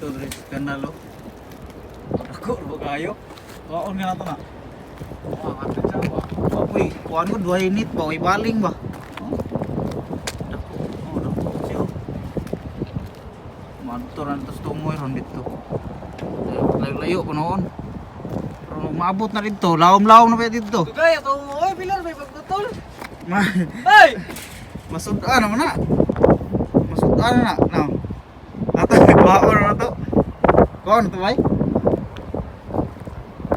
Dito diri sa kanal oh. Ako ba kayo? Kaon nga nato na. Apoy, kuan ko duha init ba way baling ba? Oh. Dako, oh dako siya. Madto ra to sa tungoy ron dito. Layo-layo pa noon. Pero maabot na dito, lawom-lawom na pa dito. Tugay, ato mo. Oy, bilan may pagputol. Ma Ay! Masud-an naman na. Masud-an na na. Ato, kuhaon na to. Kuhaon na to bay?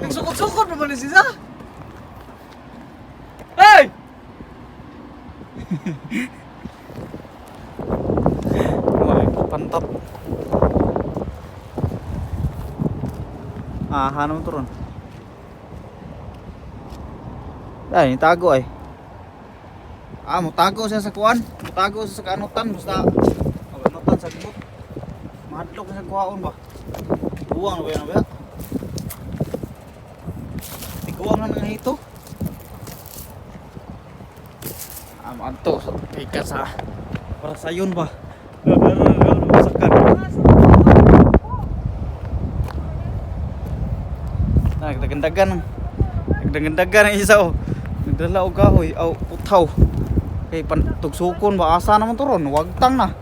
Nagsukod-sukod naman ni siya. Hey! Wala, pantat. Ah, hanap to ron. Ay, tago ay. Ah, mutago siya sa kuan. Mutago siya sa kanutan basta oh, kanutan sa gibot. Mahadlok siya kuhaon ba. Buwang na ba yan ba? Tiguang na nga hito. Ah, maadto sa ika sa para sayon ba. Masakan. Nagdagandagan. Nagdagandagan ang isa oh. Nagdala og kahoy, aw putaw. Kay pan tugsukon ba asa naman to ron, wagtang na.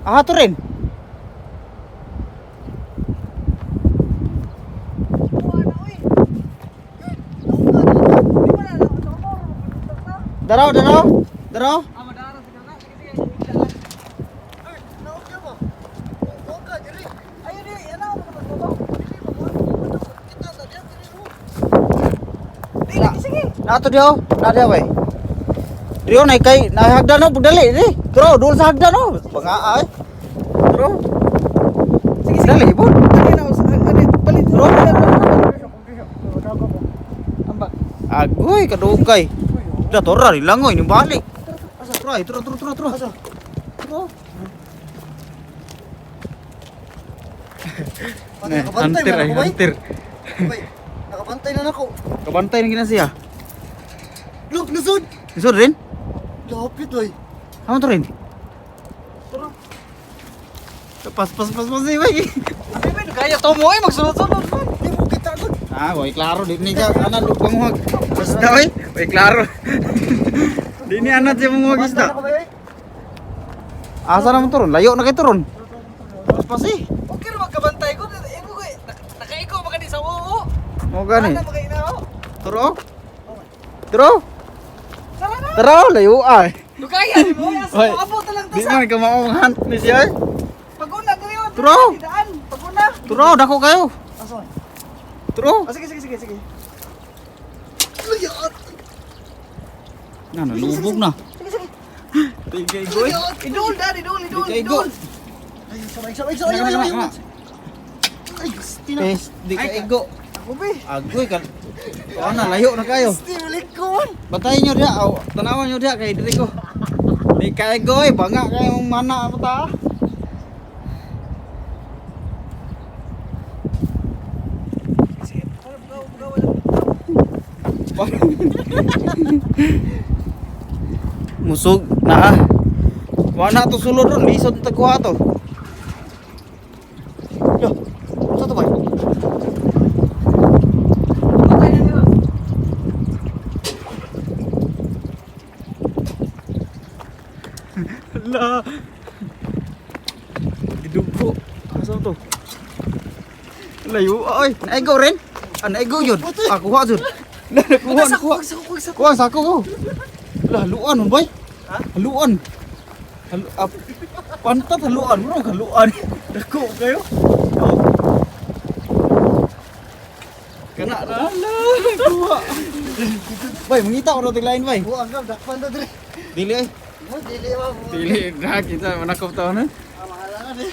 Ah, to rin. Daraw, daraw. Daraw. Nato diyo, na diyo bay. Diyo na kay na hagdan no, pagdali di. Tro, dul sa hagdan no. Banga ay. Tro. Sige, sige. Dali po. Agoy kadugay. Da tora ri langoy ni balik. Asa tro ay tro tro tro tro. Asa? Tro. Ne, Nakabantay hunter man ay ako, bay. hunter. Bay, nakabantay na nako. Kabantay na gina siya. Look, nasod! Isod rin? Lapit, oy. Amo to rin? Pas pas pas pas eh, bay. Kaya to mo eh, magsunod-sunod. Di mo kita agad. Ah, way klaro di ni ka ana lupang huwag. Basta oy, way klaro. Di ni anat siya mong Nakabantay isda. na ko, bay, oy. Asa naman to ron? Layo na kay to ron. Pas pas eh. Okay ra magkabantay ko. Imo ko nakaiko ba kani sa oo. Mo gani. Ana makainaw. Turo. Turo. Sara na. Turo layo ay. Dugaya ni mo. Oy. Asa abot na lang ta Di sa. man ka maong hunt ni siya. Eh. Paguna diri oh. Turo. Daan. Paguna. Turo dako kayo. Asa? Turo. Ah, sige sige sige sige. Luyot! Na nalubog na. Sige sige. Tigay goy. Idol daan, idol, idol, Di kay go. idol. Ay, sabay, sabay, sabay, sabay, sabay. Ay, gusti na. Pes, di ka igo. Ako be. Agoy ka. Kuan na layo na kayo. Gusti, balik ko, man. Bantayan nyo diha, aw, tanawan nyo diha kay diri ko. Di kay goy, banga kay mong mana pa ta. Sige. Para bugaw, bugaw lang. Musog na ah. Wala to sulod ron, lisod ta kuha to. Yo, sa to bay? Patay na nila. Hala. Gidugo. Asa to? Layo ay, naigo rin. Ah, naigo yun. Ah, kuha jud. Nakuha, nakuha. Sako, sako. Kuha sako ko. Lah, haluan man bay. Ha? Haluan. Halu ah, pantat haluan, bro, haluan. Dako kayo. Oh. Kana na la, kuha. Bay, mangita ko na tiglain bay. Buang ka, dakpan na diri. Dili ay. Mo, dili ba? Dili na kita manakop taon na. Ah, mahala ka, di.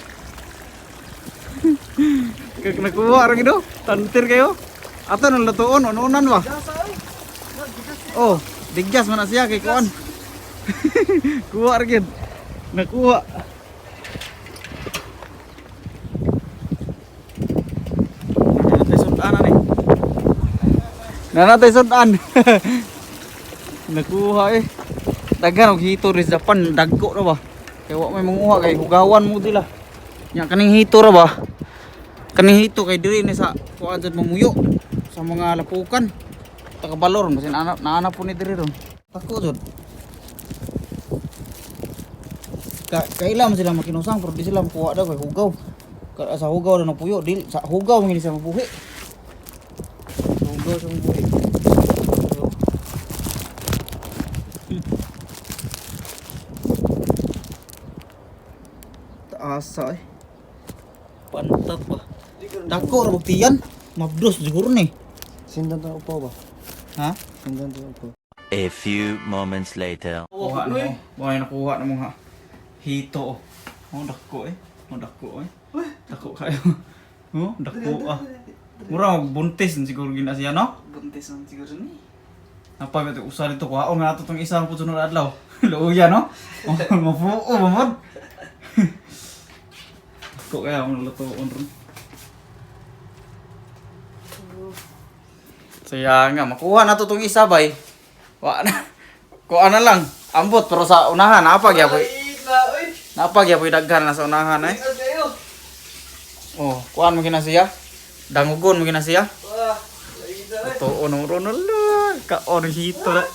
Kag nakuha ra gido. Tantir kayo. Ato nang lutuon, ununan ba? Gasa oy. Oh, digjas man na siya kay kuan. Kuha ra gid. Nakuha. Nanatay sudan ani. Nanatay sudan. Nakuha eh. Daghan og hito rin sa Japan, dagko ra ba. Kay wa may manguha kay hugawan mo sila. Nya kaning hito ra ba? Kaning hito kay diri ni sa kuan jud mamuyo sa mga lapukan. Takabalor masin anap naanap po ni diri ron. Tako jud. Kaila man sila makinusang pero di sila makuha daw kay hugaw. Sa hugaw ra napuyo, di sa hugaw man gini sila mabuhi. Sa hugaw sa mabuhi. So, taasa eh. Pantat ba? Dako ra buktiyan. Mabdos siguro ni. Sindan to upo ba? Ha? Sindan to upo. A few moments later. Kuha na mo. Buhay nakuha na mo ha. Hito oh. Oh, dako eh. Oh, dako eh. Dako kayo. Oh, dako ah. Mura og buntis siguro gina siya no? Buntis man siguro ni. Napay ba usa dito kuha nga ato tong isa po sunod adlaw. Luya no? Oh, mapuo ba mod? Dako kaya ang lutoon ron. Saya nga makuha na to tong isa bay. Wa na. Kuha na lang. Ambot pero sa unahan napag yapoy. Ay, na, oy. Napag yapoy daghan na sa unahan eh. Ay, kayo. Oh, kuan mo gina siya. Dangugon mo gina siya. Wah, lagi na, oy. Totoo nang ron ala. Kaon hito na.